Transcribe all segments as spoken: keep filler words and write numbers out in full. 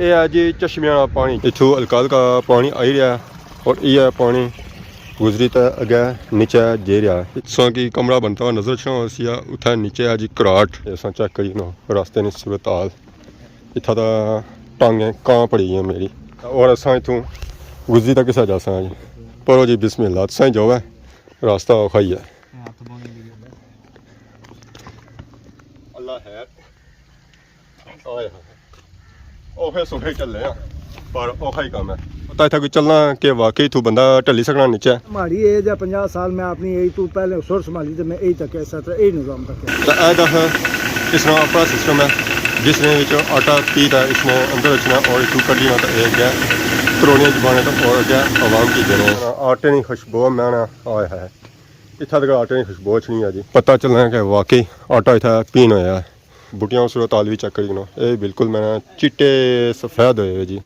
اے ہے جی چشمے آلا پانی۔ اتھوں ہلکا ہلکا پانی آئی رہیا ہے اور یہ پانی گزری تے اگے نیچے جائی رہیا ہے۔ تساں کی کمرہ بنتا ہوا نظر اچھنا ہوسی، اتھے نیچے ہے جی کراٹ۔ اساں چیک کری نو راستے نی صورت حال۔ اتھا تے ٹانگیں کاں پڑی گئیاں میری۔ اور اساں اتھوں گزری تے کسا جاساں جی؟ پڑھو جی بسم اللہ، تساں جاؤ ہے، راستہ اوکھا ہی ہے۔ اللہ خیر۔ آئے ہائے۔ اوکھے سوکھے چلے ہاں، پر اوکھا ہی کم ہے۔ پتہ اتھا کوئی چلنا کہ واقعی اتھوں بندہ ٹلی سکنا نیچے؟ ماڑی ایج ہے پنجاہ سال، میں اپنی ایج تو پہلے سر سنبھالی تے میں ایج تک اس طرح ایج نظام تک۔ تے اے دکھ، اس نا اپنا سسٹم ہے، جس نے وچ آٹا پی تے اس نے اندر رکھنا اور اتھوں کڈی نا تے اے اگے تروڑیاں چ پانے تے اور اگے عوام کی دینے۔ آٹے نی خوشبو میں نا آئے ہے، اتھا تک آٹے نی خوشبو اچھنی ہے جی۔ پتہ چلنا کہ واقعی آٹا اتھا پین ہویا ہے۔ بوٹیاں صورت حال وی چیک کری کنو، اے بالکل میں نا چٹے سفید ہوئے ہوئے جی۔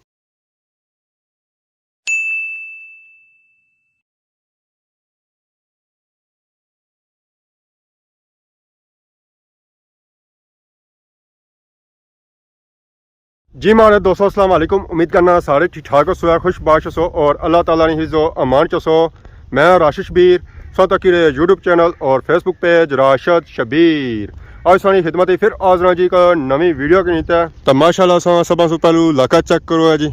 جی ماڑے دوستو، السلام علیکم۔ امید کرنا سارے ٹھیک ٹھاک ہوسو، خوش باش ہوسو اور اللہ تعالیٰ نی حفظ و امان چ ہوسو۔ میں راشد شبیر، سو تکی رہے یوٹیوب چینل اور فیس بک پیج راشد شبیر۔ آج سانی خدمت ہی پھر حاضر ہاں جی ایک نویں ویڈیو کے نیتے۔ تو ماشاءاللہ ساں سباں سو پہلو علاقہ چیک کرو ہے جی،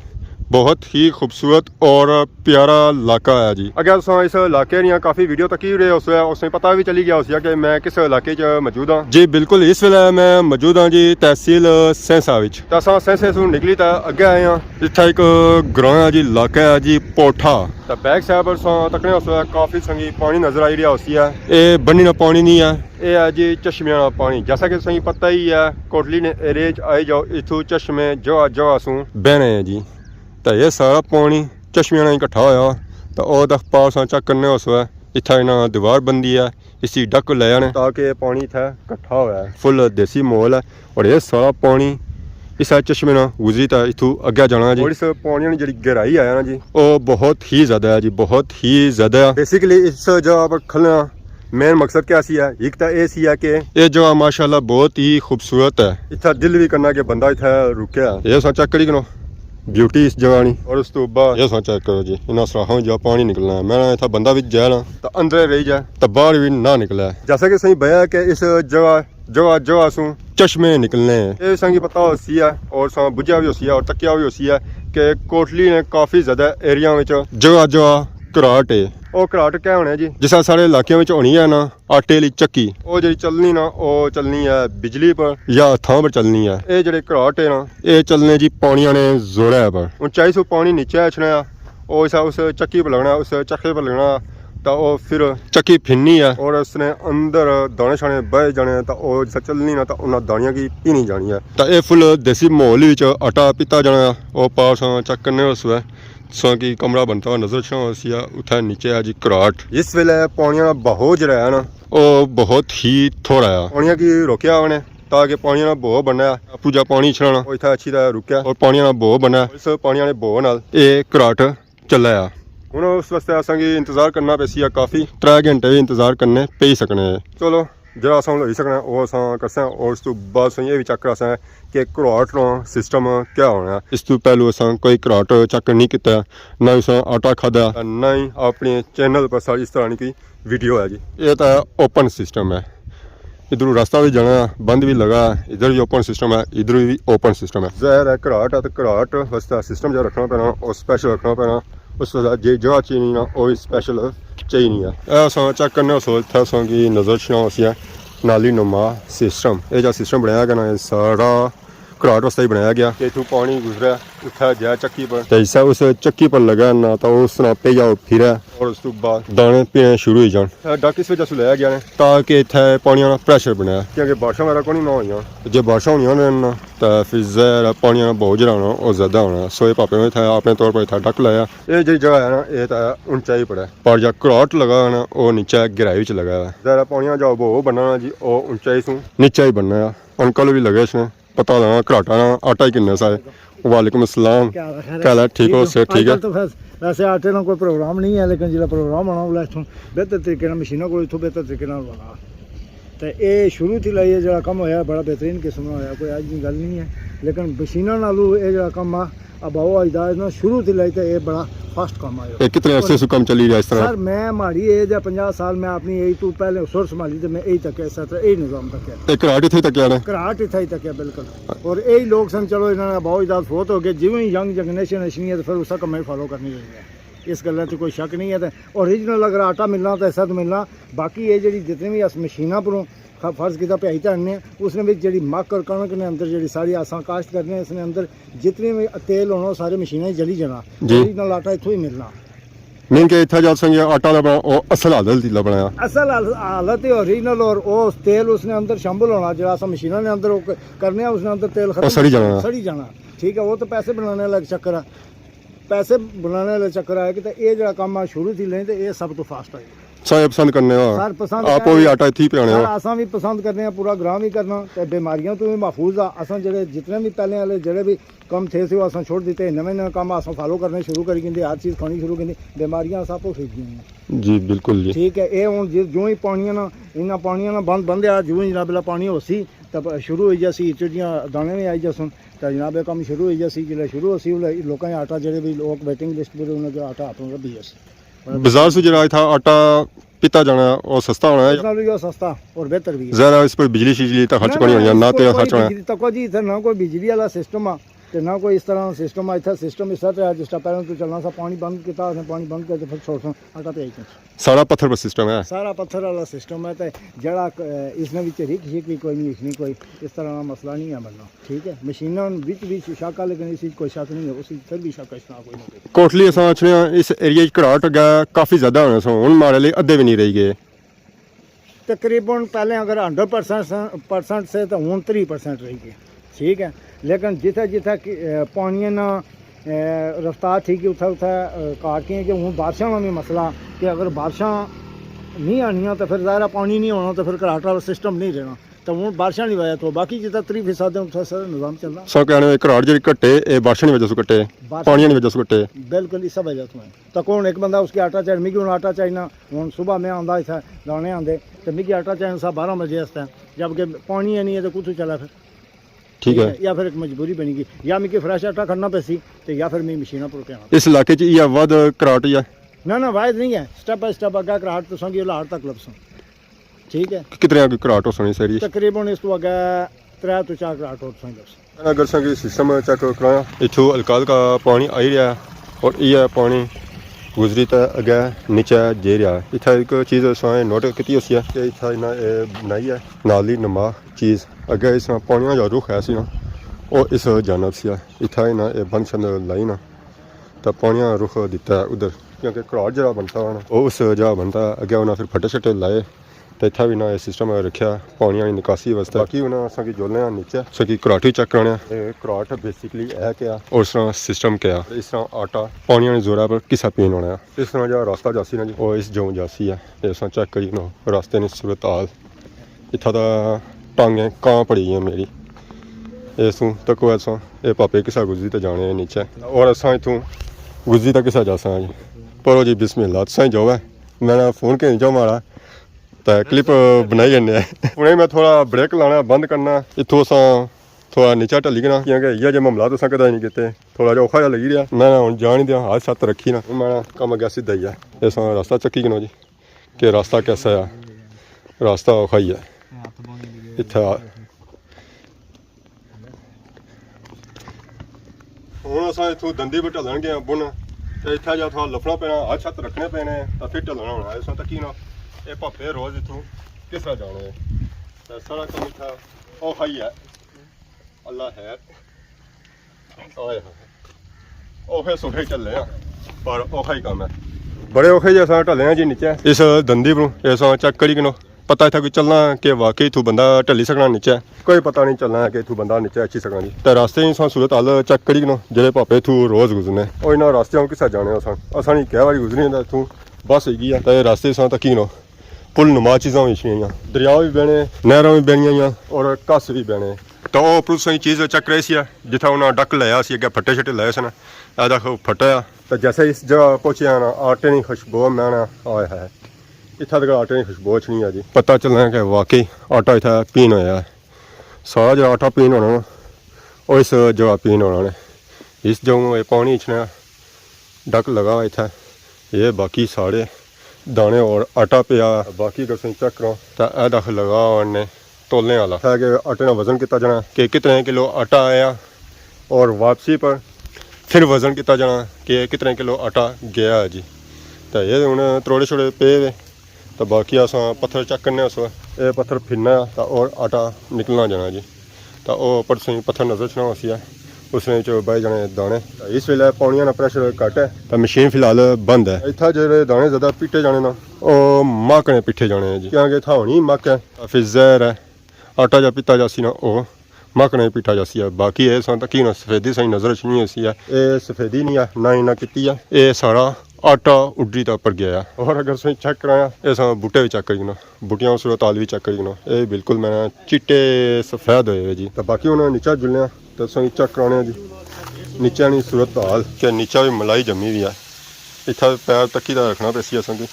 بہت ہی خوبصورت اور پیارا علاقہ ہے جی۔ اگر تساں اس علاقے نیاں کافی ویڈیو تکی رہے ہوسو، اس نے پتہ بھی چلی گیا ہوسی کہ میں کس علاقے چ موجود ہاں۔ جی بالکل، اس ویلے میں موجود ہاں جی تحصیل سینسا وچ۔ تے اساں سینسے سوں نکلی تے اگے آئے ہاں۔ اتھا ایک گراں ہے جی، علاقہ ہے جی پوٹھا۔ تے بیک سائیڈ پر تساں تکنے ہوسو کافی سنگی پانی نظر آئی رہیا ہوسی ہے۔ اے بنی نا پانی نہیں ہے، اے ہے جی چشمے نا پانی۔ جیسا کہ تساں پتہ ہی ہے، کوٹلی نے ایریے چ آئی جاؤ، اتھوں چشمے جگہ جگہ سوں بہنے ہیں جی۔ تے یہ سارا پانی چشمیاں نال اکٹھا ہویا، تے او تک پار تساں چیک کرنے ہوسو، اتھا انہاں دیوار بندی ہے، اسی ڈک لے جانے تاکہ پانی اتھا اکٹھا ہویا ہے۔ فل دیسی ماحول ہے، اور یہ سارا پانی اس چشمے نال گزری تے اتھوں اگے جانا جی۔ اور اس پانی نی جڑی گہرائی ہے نا جی، او بہت ہی زیادہ ہے جی، بہت ہی زیادہ۔ بیسیکلی اس جگہ پر کھلنا مین مقصد کیا سی ہے؟ ایک تاں اے سی ہے کہ اے جگہ ماشاءاللہ بہت ہی خوبصورت ہے۔ اتھا دل وی کرنا کہ بندہ اتھا رکے۔ اے تساں چیک کری کنو بیوٹی اس جگہ نی۔ اور اس تو بعد اے تساں چیک کرو جی، انہاں سراخاں وچ جا پانی نکلنا ہے۔ میں نا اتھا بندہ وی جائے نا تاں اندر رہی جائے تاں باہر وی نہ نکلے۔ جیسا کہ تساں بیا کہ اس جگہ جگہ جگہ سوں چشمے نکلنے ہیں۔ اے تساں کی پتہ ہوسی ہے اور تساں بجھیا وی ہوسی ہے اور تکیا وی ہوسی ہے کہ کوٹلی نے کافی زیادہ ایریاں وچ جگہ جگہ کراٹ ہے۔ او کراٹ کیا ہونے جی؟ جس طرح سارے علاقے وچ ہونی ہے نا آٹے والی چکی، او جڑی چلنی نا، او چلنی ہے بجلی پر یا ہتھاں پر چلنی ہے۔ اے جڑے کراٹ ہے نا، اے چلنے جی پانیاں نے زورے پر۔ اونچائی سوں پانی نیچے اچھنا ہے، او اس، اس چکی پر لگنا، اس چکے پر لگنا، تاں او پھر چکی پھرنی ہے اور اس نے اندر دانے شانے بہہ جانے، تاں او جس طرح چلنی نا، تاں انہاں دانیاں کی پینی جانی ہے۔ تاں اے فل دیسی ماحول وچ آٹا پیتا جانا ہے۔ او پار تساں چیک کرنے ہوسو، تساں کی کمرہ بنتا ہوا نظر اچھنا ہوسی، اتھے نیچے ہے جی کراٹ۔ اس ویلے پانیاں نا بہاؤ جڑا ہے نا، او بہت ہی تھوڑا ہے۔ پانیاں کی روکیا انہاں نے تاکہ پانیاں نا بہاؤ بننا ہے، اپو جا پانی اچھنا نا، او اتھا اچھی طرح رکیا اور پانیاں نا بہاؤ بننا ہے۔ اس پانیاں نے بہاؤ نال اے کراٹ چلا آ۔ ہن اس واسطے اساں کی انتظار کرنا پیسی آ کافی، ترے گھنٹے وی انتظار کرنے پئی سکنے۔ چلو، جیڑا اساں ہوئی سکنا او اساں کرساں، اور اس تو بعد اساں یہ وی چیک کراساں کہ کراٹ نا سسٹم کیا ہونا ہے۔ اس تو پہلو اساں کوئی کراٹ چیک نہیں کیتا، نہ اساں آٹا کھادا، نہ ہی اپنے چینل پر ساری اس طرح نی کوئی ویڈیو ہے جی۔ یہ تو اوپن سسٹم ہے، ادھروں راستہ بھی جانا، بند بھی لگا، ادھر بھی اوپن سسٹم ہے، ادھر بھی اوپن سسٹم ہے۔ ظاہر ہے کراٹ ہے تو کراٹ واسطے سسٹم جو رکھنا پینا، او سپیشل رکھنا پینا۔ اس واسطے جے جگہ چاہیے نا، او سپیشل چاہیے ہے۔ اے اساں چیک کرنے ہوسو، اتھے اساں کی نظر اچھنا ہوسی ہے نالی نما سسٹم۔ اے جا سسٹم بنایا گیا نا، اے سارا کراٹ واسطے ہی بنایا گیا۔ کہ اتھوں پانی گزرے، اتھا جائے چکی پر۔ تے جسے اس چکی پر لگا نا، تاں اس نا پہیا او پھرے۔ اور اس تو بعد دانے پینے شروع ہوئی جان۔ اے ڈک اس وجہ سے لایا گیا نے، تاکہ اتھے پانی نا پریشر بنے۔ کیونکہ بارشاں وغیرہ کونی نہ ہوئیاں۔ جے بارشاں ہونیاں نے نا، تاں پھر ظاہر ہے پانی نا بہاؤ جڑا ہونا، او زیادہ ہونا۔ سو اے پاپے نے اتھے اپنے طور پر اتھے ڈک لایا۔ اے جڑی جگہ ہے نا، اے تاں اونچائی پر ہے۔ پر جا کراٹ لگا ہے نا، او نیچے گہرائی وچ لگا ہے۔ ظاہر ہے پانی نا جو بہاؤ بننا نا جی، او اونچائی سوں نیچے ہی بننا ہے۔ انکل بھی لگے اس نے۔ پتہ لگا کراٹا نا آٹا ہی کنے سا ہے۔ وعلیکم السلام۔ کیا حال ہے؟ کیا حال ہے؟ ٹھیک ہو؟ صحت ٹھیک ہے؟ آج کل تو خیر ویسے آٹے نا کوئی پروگرام نہیں ہے، لیکن جس پروگرام ہونا، اس بہتر طریقے نال مشیناں کو اتھوں بہتر طریقے نال ہونا۔ تے اے شروع تھی لائیے جڑا کم ہویا، بڑا بہترین قسم نا ہویا، کوئی اج دی گل نہیں ہے۔ لیکن مشیناں نالوں اے جڑا کم آ، آباؤ اجداد نا شروع تھی لائی تے اے بڑا فاسٹ کم آیا۔ اے کتنے عرصے سو کم چلی رہیا اس طرح؟ سر، میں ماڑی ایج ہے پنجاہ سال، میں اپنی ایج تو پہلے سر سنبھالی تے میں اے تکیا، اس طرح اے نظام تکیا۔ اے کراٹ اتھے ہی تکیا نے؟ کراٹ اتھے ہی تکیا، بالکل۔ اور اے لوگ سن، چلو، انہاں نے آباؤ اجداد فوت ہو گئے، جیوں ہی ینگ جنریشن اچھنی ہے تے پھر اسا کمے فالو کرنی رہنی ہے۔ اس گلا تے کوئی شک نہیں ہے۔ تے اوریجنل اگر آٹا ملنا تے اسا تے ملنا، باقی اے جڑی جتنی وی اس مشیناں پروں خ-، فرض کیتا پیائی تے آننے، اس نے وچ جڑی مک اور کنک نے اندر جڑی ساری اساں کاشت کرنے، اس نے اندر جتنی وی تیل ہونا، او سارے مشیناں وچ جلی جانا۔ جی۔ اوریجنل آٹا اتھوں ہی ملنا۔ مین کہ اتھا جا سنگے آٹا لبنا، او اصل حالت ہی لبنا۔ اصل حال-، حالت ہی اوریجنل، اور او تیل اس نے اندر شامل ہونا، جڑا اساں مشیناں نے اندر او ک-، کرنے آ، اس نے اندر تیل ختم او سڑی جانا۔ سڑی جانا۔ ٹھیک ہے، او تو پیسے بنانے والا ایک چکر ہے۔ پیسے بنانے والا چکر آیا کہ تے اے جڑا کم آ شروع تھی لیں تے اے سب تو فاسٹ آئی۔ سا اے پسند کرنے ہو؟ سر، پسند آپ کر وی آٹا اتھی پرانے سر، ہو؟ اساں وی پسند کرنے آ، پورا گراں وی کرنا، تے بیماریاں تو وی محفوظ آ۔ اساں جڑے جتنے وی پہلے والے جڑے وی کم تھے سی، او اساں چھوڑ دیتے، نویں نویں کم اساں فالو کرنے شروع کری گھندے، ہر چیز کھانی شروع کری، بیماریاں سب کو کھچ گئیاں۔ جی، بالکل جی۔ ٹھیک ہے، اے ہن جی، جو ہی پانیاں نا، انہاں پانیاں نا بند بند آ، جو ہی جناب اللہ پانی ہوسی، تے شروع ہوئی جاسی، چڑیاں دانے وی آئی جاسن۔ تے جناب، اے کم شروع ہوئی جاسی، جلے شروع ہوسی، الے لوکاں نے آٹا، جڑے وی لوک ویٹنگ لسٹ پر انہاں جو آٹا اپنا لبھی جاسی۔ بازار سو جڑا اتھا آٹا پیتا جانا، او سستا ہونا ہے؟ اس نال وی او سستا اور بہتر وی ہے۔ ظاہر ہے، اس پر بجلی شجلی تے خرچ نہ، کونی نہ، ہونا، اس نہ پر تیل کوئی خرچ ہونا۔ بجلی تک جی، اتھا نہ کوئی بجلی والا سسٹم آ، تے نہ کوئی اس طرح سسٹم آ۔ اتھا سسٹم اس طرح ہے، جس طرح پہلے تو چلنا سا، پانی بند کیتا، اساں پانی بند کر تے پھر چھوڑ ساں، آٹا پیا ہی کچھ۔ سارا پتھر پر سسٹم ہے؟ سارا پتھر والا سسٹم ہے، تے جڑا، اے، اس نے وچ رک شک وی کوئی نہیں، اس نے کوئی اس طرح نا مسئلہ نہیں ہے بننا۔ ٹھیک ہے، مشیناں وچ وی شک آ، لیکن اس وچ کوئی شک نہیں ہے، اس وچ پھر وی شک اچھنا کوئی نہ کوئی۔ کوٹلی اساں اچھنے آں، اس ایریا وچ کراٹ اگے کافی زیادہ ہونے سن، ہن ماڑے لئی ادھے وی نہیں رہی گئے۔ تقریباً پہلے اگر ہنڈریڈ پرسینٹ سے، پرسینٹ سے تو ہن تری پرسینٹ رہی گئے۔ ٹھیک ہے، لیکن جتھے جتھے کہ، اے، پانی نا، اے، رفتار تھی گئی، اتھے اتھے، اے، کاٹ کے کہ ہن بارشاں نا وی مسئلہ، کہ اگر بارشاں نہیں آنیاں تو پھر ظاہر ہے پانی نہیں ہونا، تو پھر کراٹ والا سسٹم نہیں رہنا۔ تو ہن بارشاں نی وجہ تو، باقی جتھا تری فیصد ہے، اتھا سارا نظام چلنا۔ سو کہنے ہوئے کراٹ جڑی کٹے، اے بارشاں نی وجہ سے کٹے، بارشاں پانیاں نی وجہ سے کٹے۔ بالکل اس وجہ تو ہے۔ تو کون ایک بندہ اس کے آٹا چاہیے، مجھے ہن آٹا چاہیے نا، ہن صبح میں آندا اتھا دانے آندے، تو مجھے آٹا چاہیے سا بارہ بجے اس طرح، جبکہ پانی ہے نہیں ہے تو کتھوں چلا پھر؟ ٹھیک ہے۔ یا پھر ایک مجبوری بنی گئی، یا مجھے فریش آٹا کھڑنا پیسی، تو یا پھر میں مشیناں پر کے آنا۔ اس علاقے چ یہ ود کراٹ یا؟ نہ، نہ، واحد نہیں ہے، سٹیپ بائی سٹیپ اگا کراٹ تو سنگی لاہور تک لبسوں۔ ٹھیک ہے۔ کتنے اگے کراٹ ہو سنی ساری؟ تقریباً اس تو اگے ترے تو چار کراٹ ہو سنی لبسوں۔ اگر سنگی سسٹم چیک کرایا، اتھوں الکال کا پانی آئی رہا ہے اور یہ پانی گزری تے اگے نیچے جے رہا ہے۔ اتھا ایک چیز اساں نوٹ کیتی ہوسی ہے کہ اتھا انہاں اے بنائی ہے نالی نما چیز، اگے اس پانیاں جو رخ ہے سی نا، او اس جانب سی ہے۔ اتھا انہاں اے بند شند لائی نا، تے پانیاں رخ دتا ہے ادھر، کیونکہ کراٹ جڑا بنتا ہے نا، او اس جگہ بنتا ہے۔ اگے انہاں پھر پھٹے شٹے لائے، تے اتھا وی انہاں اے سسٹم رکھیا پانیاں نی نکاسی واسطے۔ باقی انہاں اساں کی جولنے آں نیچے، اساں کی کراٹ وی چیک کرانے آں۔ اے کراٹ بیسیکلی ہے کیا، اور اس طرح سسٹم کیا، اس طرح آٹا پانیاں نے زورا پر کسا پین ہونا ہے۔ اس طرح جا راستہ جاسی نا جی، او اس جاؤں جاسی ہے۔ اے اساں چیک کری نا راستے نی صورت حال۔ اتھا دا ٹانگیں کاں پڑی گئیاں میری۔ اے سوں تکو ایساں، اے پاپے کسا گزری تے جانے ہیں نیچے۔ اور اساں اتھوں گزری تے کسا جاساں جی۔ پڑھو جی بسم اللہ، تساں ہی جاؤ ہے۔ میں نا فون کہیں جاؤ مارا، تے کلپ بنائی جانے ہیں۔ ہنے میں تھوڑا بریک لانا، بند کرنا۔ اتھوں اساں تھوڑا نیچا ٹلی گنا، کیونکہ یہ جے معاملات اساں کدے نہیں کیتے۔ تھوڑا جا اوکھا جا لگی رہیا۔ میں نا ہن جان ہی دیاں، ہاتھ ساتھ رکھی نا۔ میں نا کم اگے سدھا ہی ہے۔ اساں راستہ چکی گنو جی۔ کہ راستہ کیسا ہے؟ راستہ اوکھا ہی ہے۔ اتھا ہن اساں اتھوں دندی پہ ٹلن گئے ہاں بن، تے اتھا جا تھوڑا لفنا پینا، ہتھ شتھ رکھنے پینے، تے پھر ٹلنا ہونا ہے۔ اساں تکی نا، اے پاپے روز اتھوں کس طرح جانے ہیں۔ تے سارا کم اتھا اوکھا ہی ہے۔ اللہ خیر۔ اوئے ہوئے۔ اوکھے سوکھے چلے آں، پر اوکھا ہی کم ہے۔ بڑے اوکھے جے اساں ٹلے آں جی نیچے۔ اس دندی پروں، اے اساں چیک کری کنو۔ پتہ اتھا کوئی چلنا کہ واقعی اتھوں بندہ ٹلی سکنا نیچے۔ کوئی پتہ نہیں چلنا ہے کہ اتھوں بندہ نیچے اچھی سکنا جی۔ تے راستے ہی اساں صورت حال چیک کری کنو، جڑے پاپے اتھوں روز گزرنے۔ او انہاں راستیاں کسا جانے اساں۔ اساں نی کئی واری گزرنے تے اتھوں بس ہوئی گئی ہے۔ تے راستے اساں تکی کنو۔ پل نما چیزاں وی اچھیاں آئیاں، دریا وی بہنے، نہراں وی بہنیاں آئیاں اور کس وی بہنے۔ تے او اپروں تساں کی چیز چیک کرائی سی ہے، جتھا انہاں ڈک لایا سی، اگے پھٹے شٹے لائے سن، اے دیکھو پھٹا آ۔ تے جیسے اس جگہ پہنچے آں نا، آٹے نی خوشبو میں نا، آئے ہائے۔ اتھا تک آٹے نی خوشبو اچھنی ہے جی، پتہ چلنا ہے کہ واقعی آٹا اتھا پین ہویا ہے۔ سارا جیڑا آٹا پین ہونا نا، او اس جگہ پین ہونا نے۔ اس جگہ اے پانی اچھنا ڈک لگا اتھا۔ اے باقی سارے دانے اور آٹا پیا۔ باقی اگر تساں چیک کرو تاں اے دکھ لگا ہونے تولنے والا ہے کہ آٹے نا وزن کیتا جانا کہ کتنے کلو آٹا آیا اور واپسی پر پھر وزن کیتا جانا کہ کتنے کلو آٹا گیا ہے جی۔ تے اے ہن تروڑے شوڑے پے وے۔ تے باقی اساں پتھر چیک کرنے اس وقت۔ اے پتھر پھرنا ہے تے اور آٹا نکلنا جانا جی۔ تے او اپر تساں کی پتھر نظر اچھنا ہوسی ہے، اس نے وچ بائی جانے دانے۔ تے اس ویلے پانیاں نا پریشر گھٹ ہے تے مشین فی الحال بند ہے۔ اتھا جیڑے دانے زیادہ پیٹے جانے نا، او مک نے پیٹے جانے ہیں جی، کیونکہ اتھا ہونی مک ہے، کافی زہر ہے۔ آٹا جا پیتا جاسی نا، او مک نے پیٹا جاسی ہے۔ باقی اے ساں تکی نا سفیدی ساں نظر اچھنی ہوسی ہے۔ اے سفیدی نہیں ہے، نہ ہی نہ کیتی ہے۔ اے سارا آٹا اڈری تے اپر گیا ہے۔ اور اگر تساں چیک کرایا، اے ساں بوٹے وی چیک کری کنو، بوٹیاں صورت حال وی چیک کری کنو، اے بالکل میں چٹے سفید ہوئے ہوئے جی۔ تے باقی ہن نیچے جلنے آں تے تساں کی چیک کرانے آں جی نیچے نی صورت حال کہ نیچے وی ملائی جمی وی ہے۔ اتھا پیر تکی تے رکھنا پیسی اساں کی۔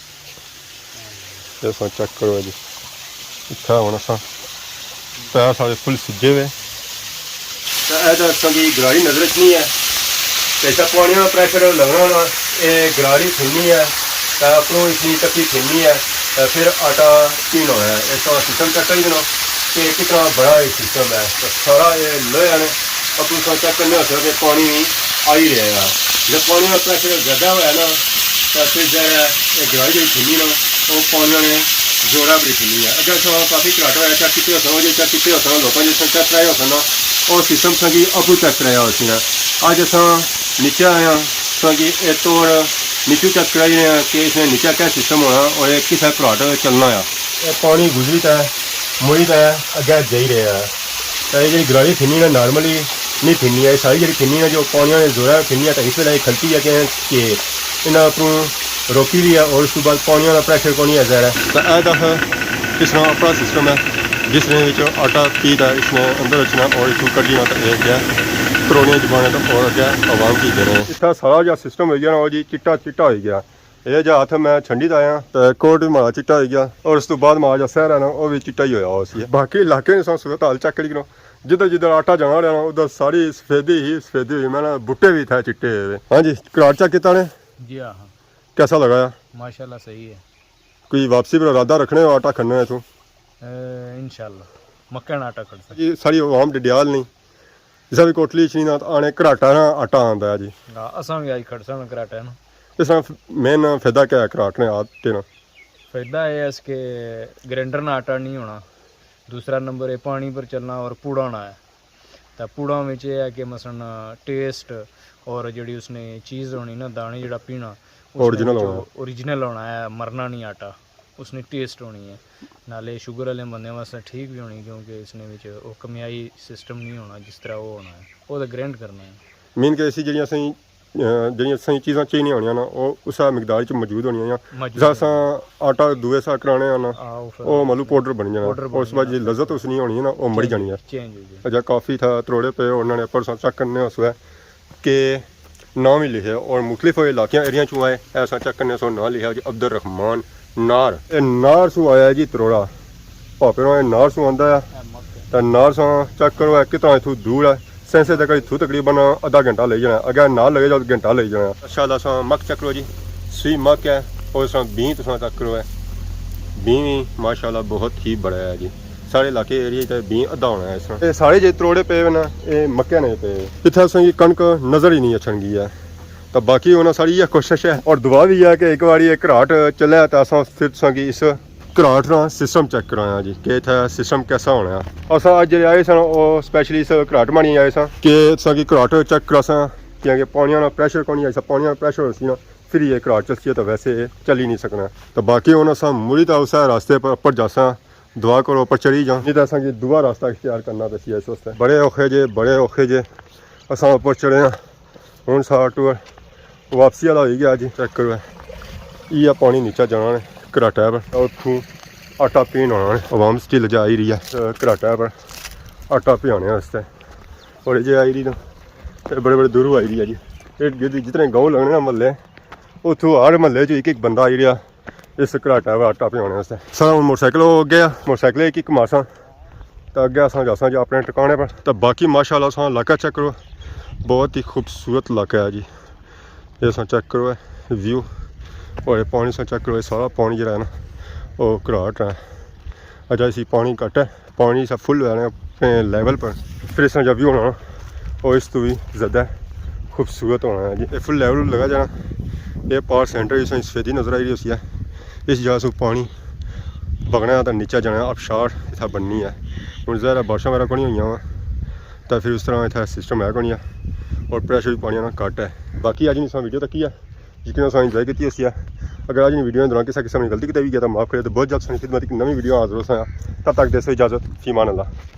اے تساں چیک کرو جی، اتھا ہن اساں پیر سارے فل سجے ہوئے۔ تے اے تاں اساں کی گراری نظر اچھنی ہے۔ تے اتھا پانیاں نا پریشر لگنا نا، اے گراری پھرنی ہے، تے اپروں اس نی تکی پھرنی ہے، تے پھر آٹا پینا ہونا ہے۔ اس طرح سسٹم چیک کری دینا کہ کتنا بڑا اے سسٹم ہے۔ تے سارا اے لوہے نے، اپروں تساں چیک کرنے ہوسو کہ پانی وی آئی رہیا ہے۔ جب پانی نا پریشر زیادہ ہویا نا، تے پھر ظاہر ہے اے گراری جیڑی پھرنی نا، او پانیاں نے زورا بڑی پھرنی ہے۔ اگے اساں کافی کراٹے چیک کیتے ہوسن، او جے چیک کیتے ہوسن، لوکاں جے چیک کرایا ہوسن نا، او سسٹم تساں کی اپروں چیک کرایا ہوسی نا۔ اج اساں نیچے آئے آں، تساں کی اے توڑ نیچوں چیک کرائی رہے آں کہ اس نے نیچے کیا سسٹم ہونا اور اے کسے کراٹ چلنا آ۔ اے پانی گزری تے مڑی تے اگے جائی رہیا ہے۔ تے اے جیڑی گراری پھرنی نا، نارملی نہیں پھرنی ہے۔ اے ساری جیڑی پھرنی نا، جو پانیاں نے زورا پھرنی ہے، تے اس ویلے اے کھلتی ہے کہ، کہ انہاں اپروں روکی وی ہے اور اس تو بعد پانیاں نا پریشر کونی ہے ظاہر ہے۔ تے اے تاں اس طرح اپنا سسٹم ہے، جس نے وچ آٹا پی تے اس نے اندر رکھنا اور اس کو کڈی نا تے اے کیا تروڑیاں چ پانا تے اور اگے عوام کی دینا ہے۔ اتھا سارا جیڑا سسٹم ہوئی گیا نا، او جی چٹا چٹا ہوئی گیا۔ اے جا ہتھ میں چھنڈی تے آیا تے کوٹ وی ماڑا چٹا ہوئی گیا، اور اس تو بعد ماڑا جا سہرا نا، او وی چٹا ہی ہویا ہوسی۔ باقی علاقے نے ساں صورت حال چیک کری کرو، جدھر جدھر آٹا جانا رہیا نا، ادھر ساری سفیدی ہی سفیدی ہوئی۔ میں نا بوٹے وی تھے چٹے ہوئے۔ ہاں جی، کراٹ چیک کیتا نے؟ جی ہاں، ہاں۔ کیسا لگا ہے؟ ماشاءاللہ صحیح ہے۔ کوئی واپسی پر ارادہ رکھنے ہو آٹا کھننے اتھوں؟ اے، انشاءاللہ مکے نا آٹا کھڑسا۔ جی، ساری عوام ڈڈیال نہیں، جسا وی کوٹلی اچ نہیں نا، آنے کراٹا نا آٹا آندا ہے جی۔ ہاں، اساں وی آئی کھڑسا نا کراٹا نا۔ اس نا مین فائدہ کیا ہے کراٹ نے آٹے نا؟ فائدہ اے ہے کہ گرائنڈر نا آٹا نہیں ہونا، دوسرا نمبر اے پانی پر چلنا اور پوڑا ہونا ہے۔ تے پوڑاں وچ اے ہے کہ مثلاً ٹیسٹ اور جیڑی اس نے چیز ہونی نا، دانے جیڑا پینا، اس نے اوریجنل وچ ہونا۔ اوریجنل ہونا ہے، مرنا نہیں آٹا، اس نے ٹیسٹ ہونی ہے۔ نالے شوگر والے بندے واسطے ٹھیک بھی ہونی، کیونکہ اس نے وچ او کمیائی سسٹم نہیں ہونا جس طرح او ہونا ہے، او تے گرائنڈ کرنا ہے۔ مین کہ اسی جیڑیاں اساں، اے، جیڑیاں اساں چیزاں چاہیے ہونیاں نا، او اسا مقدار وچ موجود ہونیاں۔ موجود جیسا ہونی۔ اساں آٹا دوئے سا کرانے آ نا، آ، او پھر او مطلب پاؤڈر بنی جانا۔ پاؤڈر بنی اور اس بعد جانا۔ جی لذت اس نہیں ہونی نا، او مری جانی ہے۔ چینج ہوئی جانا۔ اجا کافی تھا تروڑے پے، انہاں نے پرسوں چیک کرنے اس وے کہ نام ہی لکھے اور مختلف علاقیاں ایریاں چوں آئے، ایسا چیک کرنے سو نام لکھا جی عبدالرحمان نار۔ اے نار سو آیا جی تروڑا، پاپے نال اے نار سو آندا ہے۔ تے نار سا چیک کرو، اے کتنا اتھوں دور ہے۔ سینسے تک اتھوں تقریباً آدھا گھنٹہ لئی جانا، اگر نال لگے جاؤ تو گھنٹہ لئی جانا۔ ماشاءاللہ سا مک چیک کرو جی، سوئی مک ہے، اور سا بین تساں چیک کرو ہے، بین بھی ماشاءاللہ بہت ہی بڑا ہے جی۔ سارے علاقے ایریے تے بین ادھا ہونا ہے اس طرح۔ اے سارے جے تروڑے پے ہوئے نا، اے مکے نے پے۔ اتھے اساں کی کنک نظر ہی نہیں اچھن گئی ہے۔ تو باقی انہاں ساری یہ کوشش ہے اور دعا بھی ہے کہ ایک باری ایک گھراٹ چلے تو اساں پھر تساں کی اس گھراٹ نا سسٹم چیک کرایا جی کہ اتھے سسٹم کیسا ہونا ہے۔ اساں اج جے آئے سن او سپیشلی اس گھراٹ مانی آئے سن کہ تساں کی گھراٹ چیک کراساں، کیونکہ پانی نا پریشر کونی آئی سا، پانی نا پریشر ہوسی نا پھر یہ گھراٹ چلسی ہے تو ویسے یہ چلی نہیں سکنا۔ تو باقی ہن اساں مڑی تے اسے راستے پر اپر جاساں، دعا کرو اپر چڑھی جاں، نہیں تے اساں کی دعا راستہ اختیار کرنا پیسی اس واسطے۔ بڑے اوکھے جے، بڑے اوکھے جے اساں اپر چڑھے ہاں۔ ہن ساڑا ٹور واپسی والا ہوئی گیا جی۔ چیک کرو، ایہ پانی نیچا جانا نے گھراٹے پر، اتھوں آٹا پین آنا نے۔ عوام سٹل جا آئی رہی ہے گھراٹے پر آٹا پیانے واسطے، اور یہ جے آئی رہی نا، تے بڑے بڑے دوروں آئی رہی ہے جی۔ ارد گرد جتنے گاؤں لگنے نا محلے، اتھوں ہر محلے چ ایک ایک بندہ آئی رہیا۔ اس گھراٹا ٹاپے ہونے واسطے۔ سارا ہن موٹر سائیکل ہو گیا، موٹر سائیکل ہی کک مارساں۔ تے اگے اساں جاساں جی اپنے ٹکانے پر۔ تے باقی ماشاءاللہ اساں علاقہ چیک کرو، بہت ہی خوبصورت علاقہ ہے جی۔ یہ اساں چیک کرو ہے ویو، اور یہ پانی اساں چیک کرو، یہ سارا پانی جڑا ہے نا، وہ گھراٹ ہے۔ اجا اسی پانی گھٹ ہے، پانی اسا فل ہونا ہے اپنے لیول پر، پھر اساں جا ویو ہونا نا، وہ اس تو بھی زیادہ خوبصورت ہونا ہے جی۔ یہ فل لیول لگا جانا، یہ پار سینٹر اساں سفیدی نظر آئی رہی ہوسی ہے۔ اس جگہ سوں پانی بگنا ہے تے نیچے جانا ہے، آبشار اتھا بننی ہے۔ ہن ظاہر ہے بارشاں وغیرہ کونی ہوئیاں وا، تے پھر اس طرح اتھا سسٹم ہے کونی ہے، اور پریشر بھی پانی آنا گھٹ ہے۔ باقی اج نی اساں ویڈیو تکی ہے، یقیناً اساں انجوائے کیتی ہوسی ہے۔ اگر اج نی ویڈیو دے دوران کسے قسم نی غلطی کیتی ہوئی گیا تے معاف کرے، تے بہت جلد ساں خدمت اک نویں ویڈیو حاضر ہوساں۔ تب تک دیسو اجازت، فی امان اللہ۔